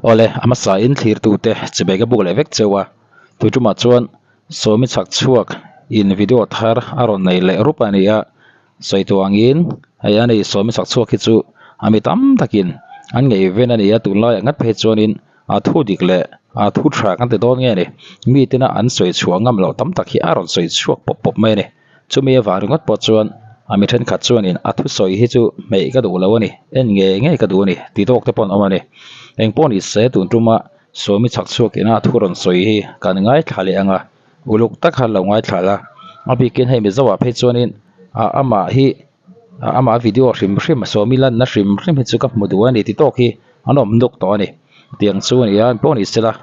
Awle, a hmasa in thlirtute chibai ka buk leh vek cheu a, tuitumah chuan Sawmi chhak chhuak in video thar a rawn nei leh rup a ni a, sawi tawh angin hei a ni Sawmi chhak chhuak hi chu a mi tam takin an ngaihven a ni a, tunlaiah ngat phei chuanin a thu dik leh a thu tha kan ti dawn nge ni, mi tena an sawi chhuah ngam loh tam tak hi a rawn sawi chhuak pawp pawp mai a ni. Chumi avang ringawt pawh chuan a mi thenkhat chuanin a thusawi hi chu hmeih ka duh lo a ni, en ngei ngei ka duh a ni ti tawk te pawh an awm a ni. Eng pawh ni se tun tuma Sawmi chhak chhuak ina thu rawn sawi hi kan ngaithla leh ang a, uluk tak khan lo ngaithla la. A bikin hei Mizo ah phei chuanin a amah hi amah video hrim hrim Sawmi lanna hrim hrim hi chu ka hmu duh a ni ti tawk hi an awm nuk tawh a ni. Tiang chu a ni a, eng pawh ni sela.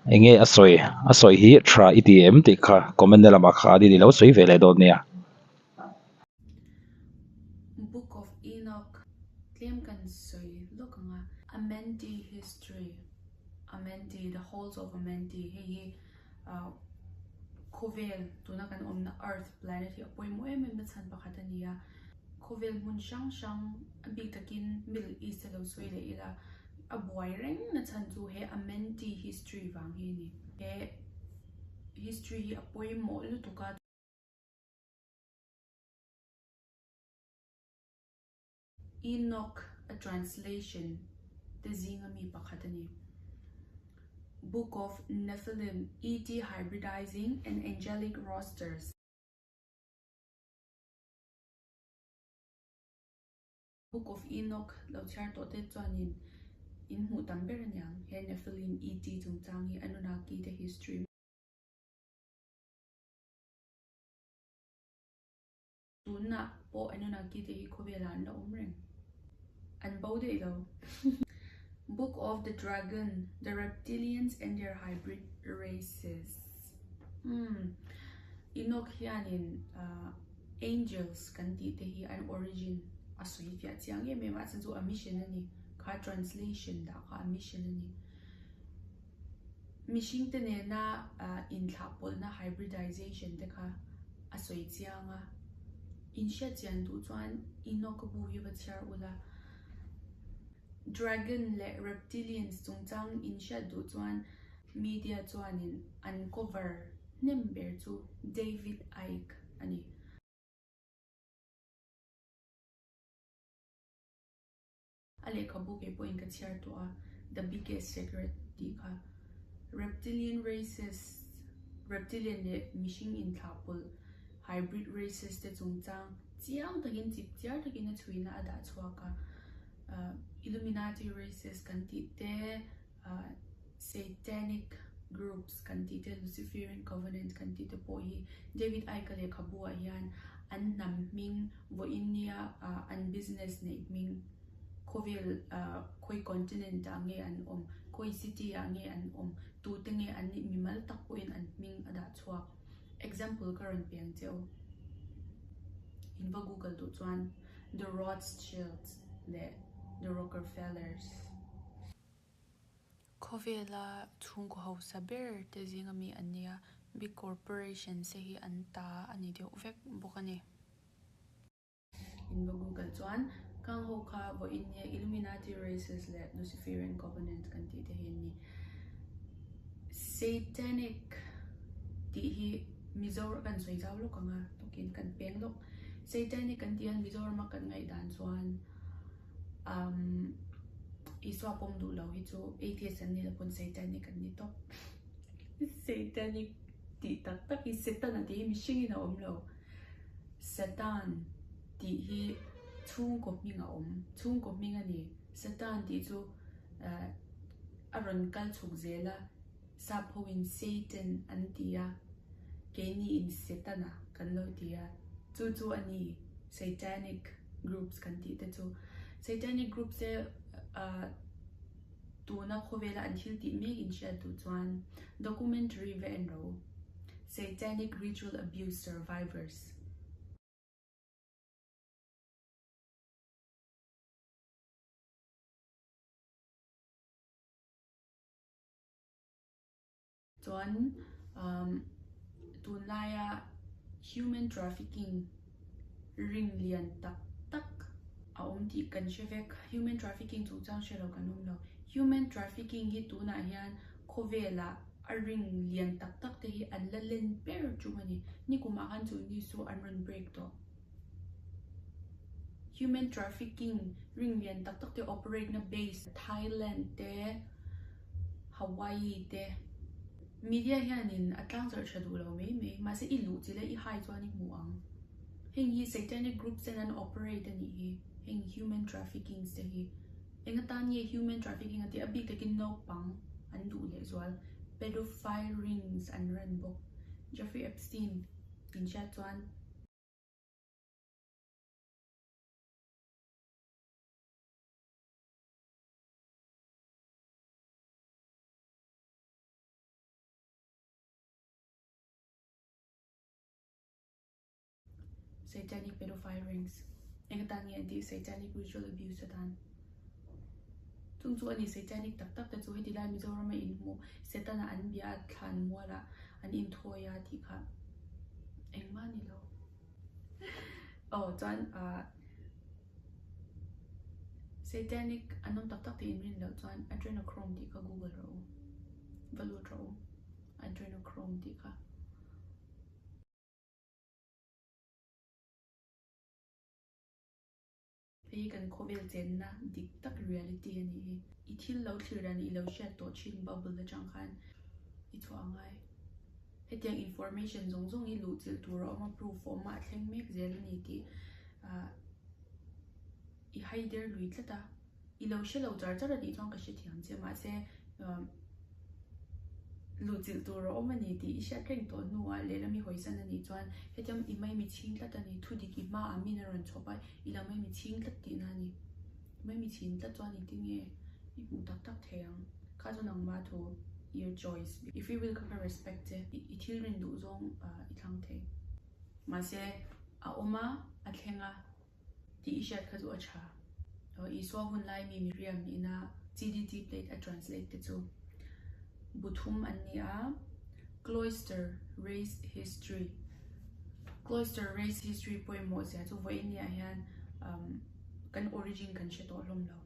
Enge a sawi? A sawi hi tha i ti em tih kha comment na lamah kha a ni lo sawi ve leh dawn nia. Book of Enoch tlem kan sawi lawk ang a. Amenti History, Amenti, The Halls of Amenti, hei hi khawvel tuna kan awmna earth planet hi a pawimawh em em na chhan pakhat a ni a. Khawvel hmun hrang hrang a bik takin Middle East a lo sawi leh ila a buai reng na chhan chu he Amenti history vang hi a ni. He history hi a pawimawh lutuk a. Enoch a translation te zinga mi pakhat a ni. Book of Nephilim, ET Hybridizing and Angelic Rosters. Book of Enoch lo chhiar tawh te chuanin in hmuh tam ber aniang he Nephilim ET chungchang hi Anunnaki te history. Tunah pawh Anunnaki te hi khawvelah an la awm reng. An bo daih lo. Book of the Dragon, The Reptilians and Their Hybrid Races. Umm Enoch hianin Angels kan tih te hi an origin a sawi fiah chiang em em a, a chhan chu a mission a ni, kha translation dah kha a mission a ni. Mihring te nena inthlahpawlhna hybridization te kha a sawi chiang a, inhriat chian duh chuan Enoch bu hi va chhiar ula. Dragon leh Reptilians chungchang inhriat duh chuan media chuanin an cover hnem ber chu David Icke a ni. A lehkhabu kei pawhin ka chhiar tawh a, The Biggest Secret tih kha. Reptilian races, Reptilian leh mihring inthlahpawlh, hybrid races te chungchang chiang takin chip chiar takin a chhuina a dah chhuak a. Illuminati races kan tih te, Satanic groups kan tih te, Luciferian Covenant kan tih te pawh hi David Icke lehkhabu ah hian an hnam hming vawiin nia an business neih hming khawvel khawi continent ah nge an awm, khawi city ah nge an awm, tute nge an nih mimal tak pawhin an hming a dah chhuak. Example ka rawn pe ang che u. In va google duh chuan The Rothschilds leh The Rockefellers. Khawvela chhungkaw hausa ber te zinga mi an nia, big corporations te hi an ta a ni deuh vek bawk a ni. In va google chuan khang ho kha vawiin nia Illuminati races leh Luciferian covenant kan tih te hi an ni. Satanic tih hi Mizoram kan sawi zau lawk ang a, tawkin kan peng lawk. Satanic kan tih hian Mizorama kan ngaihdan chuan umm Isua pawm duh lo hi chu atheist an ni lo pawn Satanic an ni tawp. Satanic tih tak tak hi Satan a tih hi mihringin a awm lo. Satan tih hi chhungkaw hming a awm, chhungkaw hming a ni. Satan tih chu eh a rawn kal chhuk zel a, sap hoin Satan an ti a, keini in Setana kan lo ti a, chu chu a ni Satanic groups kan tih te chu. Satanic groups te ah tuna khawvela an thil tih mek in hriat duh chuan documentary ve en ro. Satanic Ritual Abuse Survivors. Chuan umm tunlaia human trafficking ring lian tak tak a awm tih kan hre vek. Human trafficking chungchang hre lo kan awm lo. Human trafficking hi tunah hian khawvelah a ring lian tak tak te hi an la len ber tum a ni. Nikumah khan chu news chu an rawn break tawh. Human trafficking ring lian tak tak te operate na base Thailand te, Hawaii te. Media hianin a tlangzarh tha duh lo mai mai. Mahse i luh chi leh i hai chuan i hmu ang. Heng hi satanic groups ten an operate a nih hi. Heng human traffickings te hi. Eng atan nge human trafficking a tih? A bik takin naupang an duh lehzual. Pedophile rings an run bawk. Jeffrey Epstein inhriat chuan. Satanic pedophile rings eng atan nge an tih satanic ritual abuse atan chung chu a ni satanic tak tak te chu heti lai Mizoram a inhmuh setana an bia a thlan mual ah an inthawi a tih kha engmah a ni lo aw chuan ah satanic an awm tak tak tih inrin loh chuan adrenochrome tih kha google rawh u va lut rawh u adrenochrome tih kha. Hei hi kan khawvel chenna dik tak reality a nih hi. I thil lo thlir dan i lo hriat tawh thin bubble atang khan i chhuah a ngai. Hetiang information zawng zawng hi luhchilh tur a awm a, proof a awm a, a thleng mek zel a ni tih i haider lui tlat a. I lo hre lo char char a tih chuan ka hrethiam che mahse luhchilh tur a awm a ni tih i hriat reng tawh hnuah lehlam i hawisan a nih chuan hetiang i mai mi chhing tlat a ni thu dik i hmaah min a rawn chhawp a i lo mai mi chhing tlat tihna a ni mai mi chhin tlat chuan engtin nge i hmuh tak tak thei ang kha chu nangmah thu your choice i free will kha ka respect che i thil rin duh zawng i thlang thei mahse a awm a a thleng a. Tih i hriat kha chu a tha. Isua hun lai mi Miriam nihna CDT plate a translate te chu bu thum an ni a, Cloister Race History Cloister Race History pawimawh zia chu vawiin niah hian kan origin kan hre tawh hlawm lo,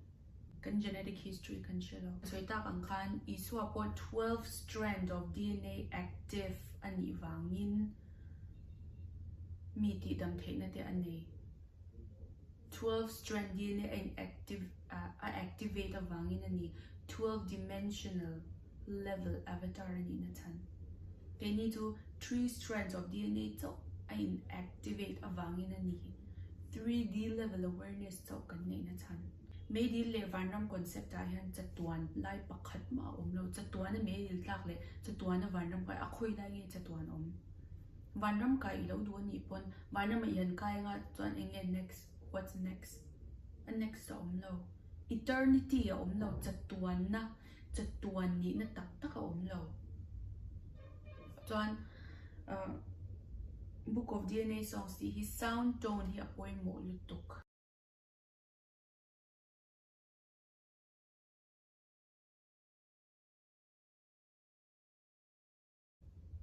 kan genetic history kan hre lo. Sawi tak ang khan Isua pawh 12 strand of DNA active a nih vangin Mi tihdam theihna te a nei. 12 strand DNA a in active a activate avangin a ni 12 dimensional level avatar a nihna chhan. Keini chu 3 strands of DNA chauh a in activate avangin a ni 3D level awareness chauh kan neihna chhan. Meidil leh vanram concept ah hian chatuan lai pakhat mah a awm lo. Chatuan a meidil tlak leh chatuan a vanram kai a khawi lai nge chatuan awm? Vanram kai i lo duh a nih pawn vanram ah i han kai anga chuan eng nge next? What's next? A next a awm lo. Eternity a awm lo. Chatuanna, chatuan nihna tak tak a awm lo. Chuan ah Book of DNA Songs tih hi sound tone hi a pawimawh lutuk.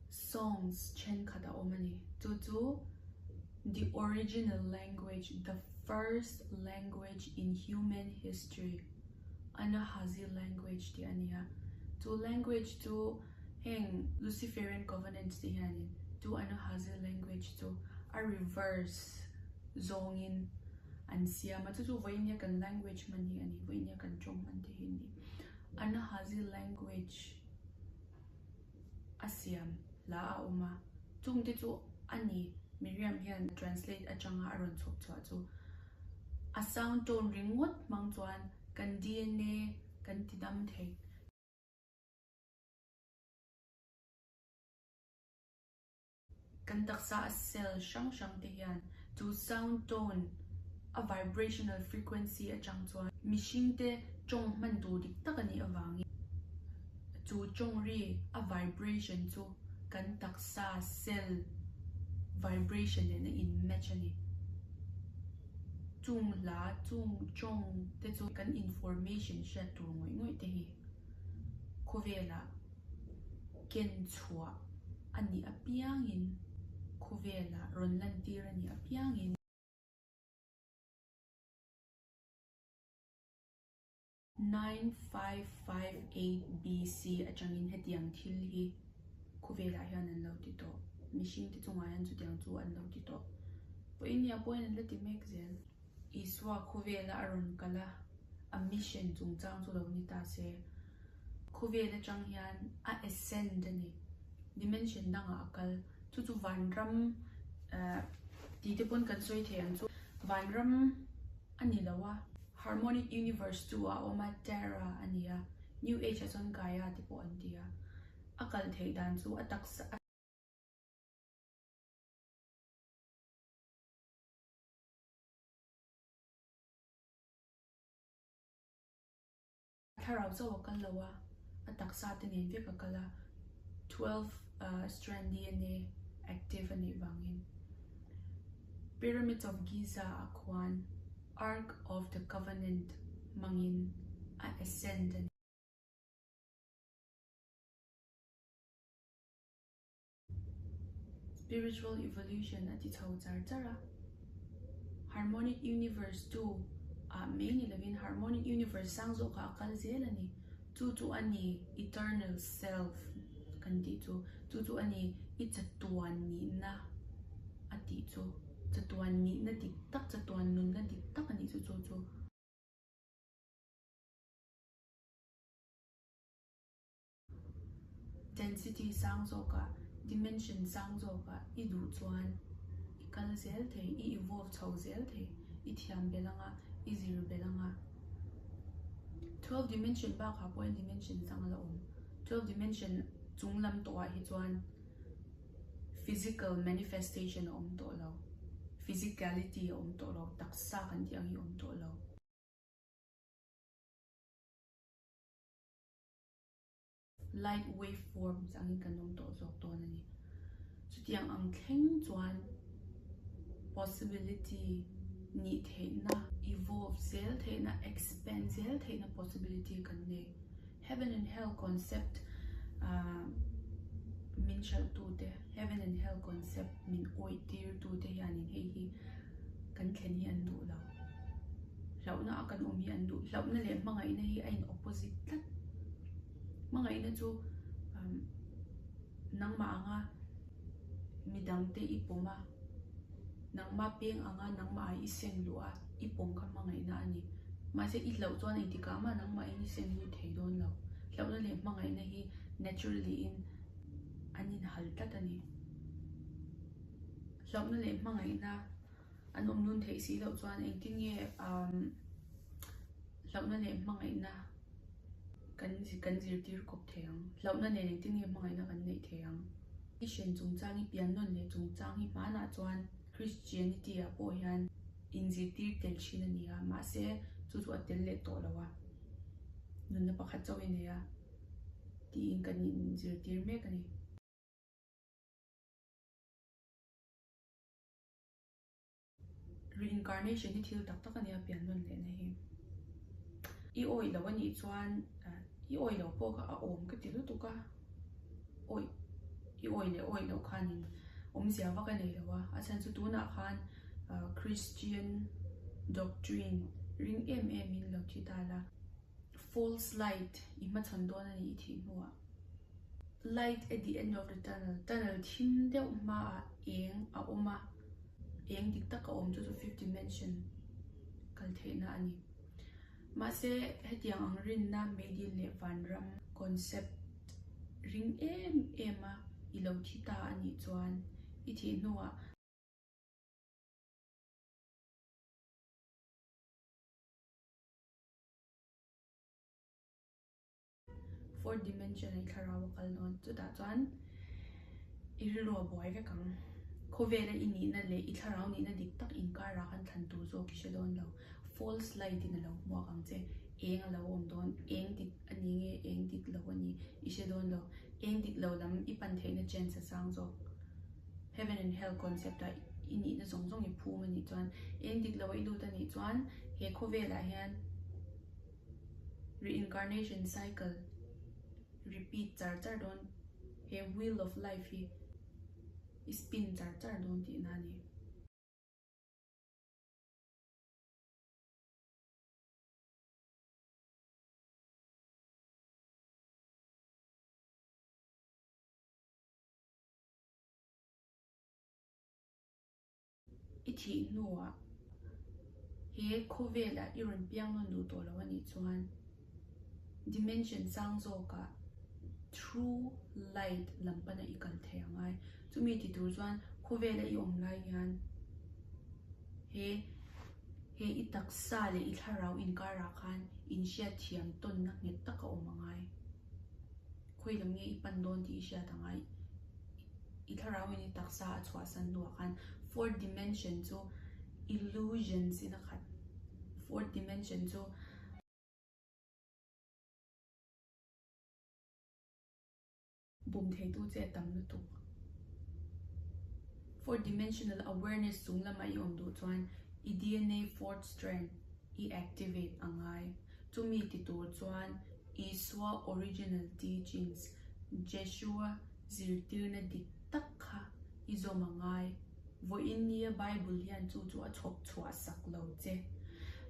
Songs thenkhat a awm a ni. Chu chu the original language, the first language in human history, Anahazi language tih a ni a. Chu language chu heng Luciferian Covenant te hianin chu Anahazi language chu a reverse zawngin an siam a, chu chu vawiin hian kan language hman hi a ni, vawiin hian kan tawng hman te hi a ni. Anahazi language a siam hla a awm a, chungte chu a ni Miriam hian translate atanga a rawn chhawp chhuah chu a sound tone ringawt hmang chuan kan DNA kan ti dam thei. Kan taksa a cell hrang hrang te hian chu sound tone a vibrational frequency atang chuan mihring te tawng hman tur dik tak a nih avangin chu tawng ri a vibration chu kan taksa cell vibration nen a in match a ni. Chung hla chung tawng te chu kan information hriat tur ngawih ngawih te hi khawvelah Ken chhuah a nih apiangin khawvelah rawn lantir a nih apiangin. 9558 BC atangin hetiang thil hi khawvelah hian an lo ti tawh. Mihringte chungah hian chutiang chu an lo ti tawh. Pawh India pawhin an la ti mek zel. Isua khawvela a rawn kal a, a mission chungchang chu lo ni ta se. Khawvel atang hian a ascend a ni. Dimension dangah a kal. Chu chu vanram tih te pawn kan sawi thei ang chu. Vanram a ni lo a. Harmonic Universe chu a awm a, Terra a ni a. New Age ah chuan Gaia te pawh an ti a. A kal theih dan chu a taksa a. Thlarau chauh a kal lo a, a taksa te nen vek a kal a, 12 strand DNA active a nih vangin Pyramids of Giza ah khuan Ark of the Covenant hmangin a ascend a ni. Spiritual evolution a ti chho char char a. Harmonic universe chu ah mai ni lovin harmonic universe sang zawkah a kal zel a ni. Chu chu a ni eternal self kan tih chu. Chu chu a ni i chatuan nihna a tih chu. Chatuan nihna dik tak, chatuan nunna dik tak a nih chu chu chu. Density sang zawkah, dimension sang zawkah i duh chuan i kal zel thei, i evolve chho zel thei, i thiam belh anga, i zir belh anga. 12 dimension bakah pawh hian dimension dang a la awm. 12 dimension chung lam tawhah hi chuan physical manifestation a awm tawh lo, physicality a awm tawh lo, taksa kan tih ang hi a awm tawh lo. Light wave forms angin kan awm tawh zawk dawn a ni. Chutiang ang thleng chuan possibility nih theihna, evolve zel theihna, expand zel theihna possibility kan nei. Heaven and hell concept min hralhtute, heaven and hell concept min awihtirtute hianin hei hi kan thlen hi an duh lo. Hlauhna a kan awm hi an duh. Hlauhna leh hmangaihna hi a in opposite tlat. Hmangaihna chu nangmah anga midangte i pawm a, nangmah peng anga nangmah ah i seng luh a, i pawm kha hmangaihna a ni. Mahse i hlauh chuan engtikah mah nangmah in i seng lut thei dawn lo. Hlauhna leh hmangaihna hi naturally in an inhal tlat a ni. Hlauhna leh hmangaihna. An awm dun theih si loh chuan engtin nge hlauhna leh hmangaihna kan kan zirtir kawp thei ang? Hlauhna nen engtin nge hmangaihna kan neih thei ang? I hren chungchang i pian nawn leh chungchang hi hmanah chuan Christianity ah pawh hian inzirtir tel thin a ni a, mahse chu chu a tel leh tawh lo a, nunna pakhat chauh i nei a tiin kan inzirtir mek a ni. Reincarnation hi thil tak tak a nia pian nawn leh na hi. I awih lo a nih chuan i awih lo pawh kha a awm ka ti lutuk a, awih i awih leh awih loh khanin awmzia vak a nei lo a, a chhan chu tunah khan Christian doctrine ring em em in lo thi ta la. False light i hmachhawn dawn a ni i thih hnuah. Light at the end of the tunnel, tunnel thim deuh hmaah eng a awm a, eng dik tak a awm chu chu fifth dimension kal theihna a ni. Mahse hetiang ang rinna meidil leh vanram concept ring em em a i lo thi ta a nih chuan i thih hnuah Fourth dimension ah i thlarau a kal dawn. Chutah chuan i rilru a buai vek ang. Khawvela i nihna leh i thlarau nihna dik tak inkarah khan thlan tur zawk i hre dawn lo. False light in a lo hmuak ang che. Eng a lo awm dawn. Eng dik a ni nge eng dik lo a ni i hre dawn lo. Eng dik lo lam i pan theihna chance a sang zawk. Heaven and hell concept ah i nihna zawng zawng i phum a nih chuan eng dik lo a i lut a nih chuan he khawvelah hian Reincarnation cycle repeat char char dawn, he wheel of life hi i spin char char dawn tihna a ni. I thih hnuah he khawvelah i rawn piang nawn duh tawh lo a nih chuan dimension sang zawkah true light lam pana i kal thei ang ai. Chumi ti tur chuan khawvela i awm lai hian he he i taksa leh i thlarau inkarah khan inhriatthiam tawnna nghet tak a awm ang ai. Khawi lam nge i pan dawn tih i hriat ang a, i thlarauin i taksa a chhuahsan hnuah khan fourth dimension chu illusions in a khat. Fourth dimension chu bum theitu che a tam lutuk. Fourth dimensional awareness chung lama i awm duh chuan i DNA fourth strand i activate a ngai. Chumi ti tur chuan Isua original teachings, Jeshua zirtirna dik tak kha i zawm a ngai. Vawiin nia Bible hian chu chu a chhawp chhuah sak lo che.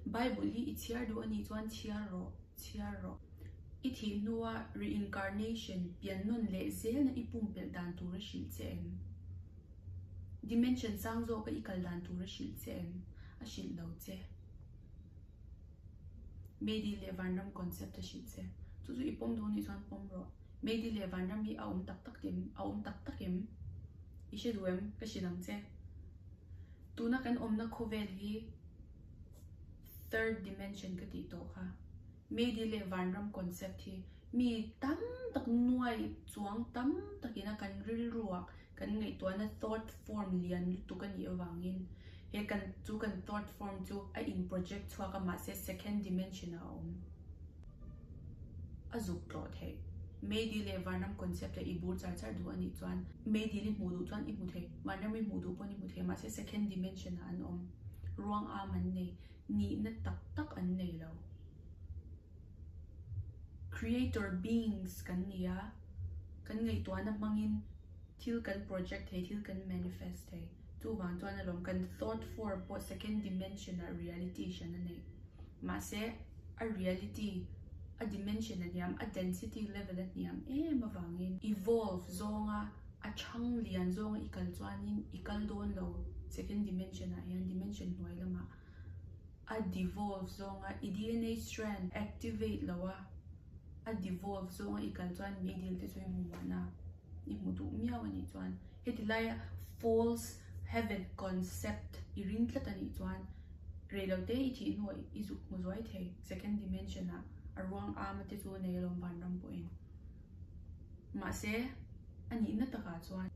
Bible hi i chhiar duh a nih chuan chhiar rawh, chhiar rawh. I thih hnua reincarnation, pian nawn leh zelna i pumpelh dan tur a hrilh che em? Dimension sang zawka i kal dan tur a hrilh che em? A hrilh lo che. Meidil leh Vanram concept a hrilh che. Chu chu i pawm duh anih chuan pawm rawh. Meidil leh Vanram hi a awm tak tak em? A awm tak tak em? I hre duh em? Ka hrilh ang che. Tuna kan awmna khawvel hi third dimension ka tih tawh kha. Meidil leh Vanram concept hi mi tam tak nuai chuang tam takin a kan rilruah Kan ngaihtuahna thought form lian lutuk a nih avangin he kan chu kan thought form chu a in project chhuak a mahse second dimension ah a awm. A zuk tlawh theih. Meidil leh Vanram concept ah i bur char char duh a nih chuan meidil i hmuh duh chuan i hmu thei, Vanram i hmuh duh pawn i hmu thei mahse second dimension ah an awm. Ruang am an nei, nihna tak tak an nei lo. Creator beings kan ni a, kan ngaihtuahna hmangin thil kan project thei, thil kan manifest thei. Chuvang chuan alawm kan thought form pawh second dimension ah reality hran a nei. Mahse, a reality, a dimension a hniam, a density level a hniam em avangin evolve zawnga a chhang lian zawnga i kal chuanin i kal dawn lo second dimension ah hian dimension hnuai lamah. A devolve zawnga i dna strand activate lo a, a devolve zawnga i kal chuan meidil te chu i hmu mahna, i hmu duh miau a nih chuan heti laia false heaven concept i ring tlat a nih chuan reilote i thih hnuah i zuk hmu zuai thei second dimension ah a ruang ama te chu nei alawm vanram pawhin mahse a nihna takah chuan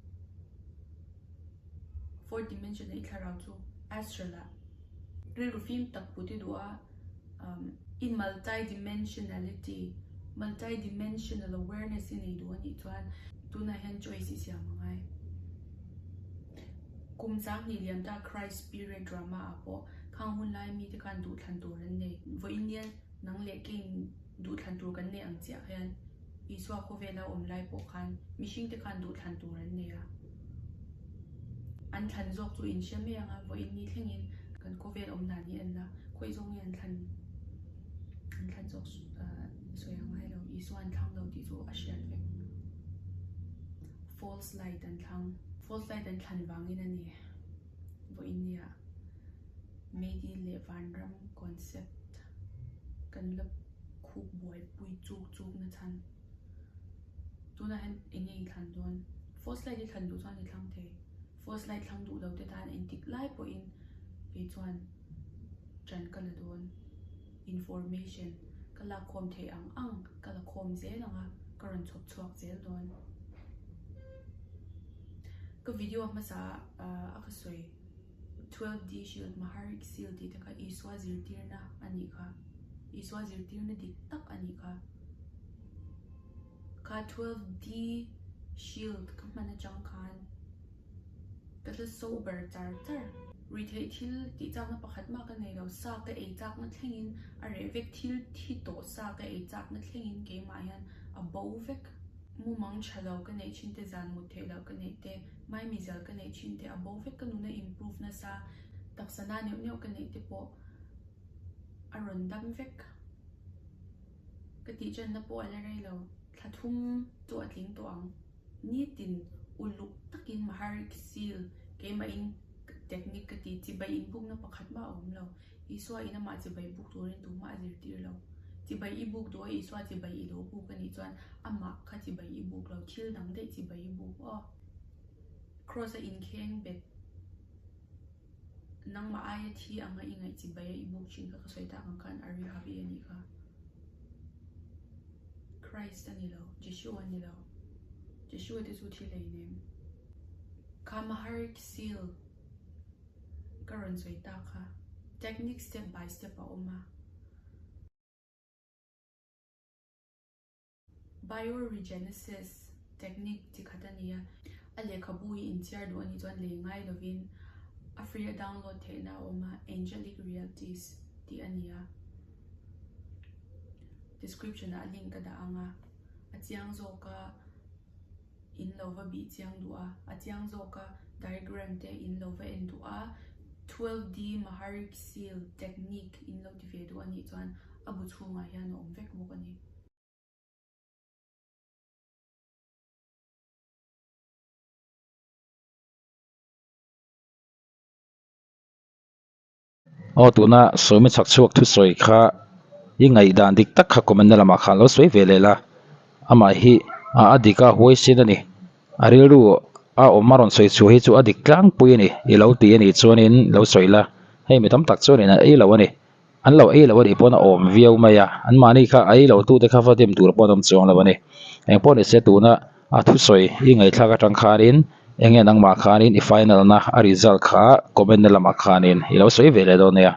Fourth dimension a i thlarau chu astral ah rilru fim tak put i duh a, i multi-dimensionality, multi-dimensional awareness i nei duh a nih chuan tunah hian choice i siam a ngai. Kum sanghnih liam ta Christ period drama ah pawh khang hun lai mite khan duhthlan tur an nei. Vawiin hian nang leh keiin duhthlan tur kan nei ang chiah hian Isua khawvela awm lai pawh khan mihringte khan duhthlan tur an nei a. An thlan zawk chu in hria mai ang a, vawiin ni thlengin kan khawvel awm dan hi en la, khawi zawng nge an thlan an thlan zawk sawi a ngai lo, Isua an thlang lo tih chu a hriat vek. False light an thlang, false light an thlan vangin a ni vawiin nia Meidil leh Vanram concept kan la Khup buaipui chuk chuk na chhan. Tunah hian eng nge i thlan dawn? First light i thlan duh chuan i thlang thei. First light thlang duh lo te tan engtik lai pawhin kei chuan ṭan ka la dawn. Information ka lak khawm theih ang ang ka la khawm zel ang a, ka rawn chhawp chhuak zel dawn. Ka video hmasa ah a ka sawi. 12D Shield, Maharic Seal tih te kha Isua zirtirna a nih kha. Isua zirtirna dik tak a nih kha. Kha 12D Shield ka hman atang khan ka hla sober char char. Ruihtheih thil tih chakna pakhat mah ka nei lo, sa ka ei chakna thlengin a reh vek, thil thi tawh sa ka ei chakna thlengin keimah hian a bo vek. Mumang tha lo ka neih thin te, zan mut theih loh ka neih te, Maimizel ka neih thin te a bo vek ka nuna improve nasa taksa na neuh neuh ka neih te pawh a rawn dam vek ka tih channa pawh a la rei lo thla thum chu a tling tawh ang nitin uluk takin Maharic seal keimah in. Technique ka ti, chibai inbukna pakhat mah a awm lo. Isua in amah chibai buk turin tumah a zirtir lo. Chibai i buk duh a, Isua chibai i lo buk a nih chuan amah kha chibai i buk lo, thil dang daih chibai i buk aw. Kraws a inkheng bet nangmah aia thi anga i ngaih chibai a i buk thin kha ka sawi tak ang khan a ri havi a nih kha. Christ a ni lo, Jeshua a ni lo. Jeshua te chu thi hleinem. Kha Maharic seal ka rawn sawi tak kha technique step by step a awm a. Bioregenesis technique chi khat a ni a, a lehkhabu hi inchhiar duh a nih chuan lei ngai lovin a free a download theihna a awm a, Angelic Realities tih a ni a, description ah link ka dah ang a, a chiang zawk a in lo va bih chiang duh a, a chiang zawk a diagram te in lo va en duh a, 12D Maharic Seal technique in lo ti ve duh a nih chuan a bu chhungah hian a awm vek bawk a ni. Aw tuna sawmi chhak chhuak thusawi kha i ngaihdan dik tak kha comment na lamah khan lo sawi ve leh la amah hi a a dik a huaisin a ni a rilru a awm a rawn sawi chhuah hi chu a dik tlangpui a ni i lo ti a nih chuanin lo sawi la hei mi tam tak chuanin a ei lo a ni. An lo ei lo a nih pawn a awm viau mai a, anmahni kha a ei lo tute kha va dim tur pawh an awm chuang lo a ni. Eng pawh ni se tuna a thusawi i ngaihthlak atang khanin eng nge nangmah khanin i final na a result kha comment na lamah khanin i lo sawi ve leh dawn nia.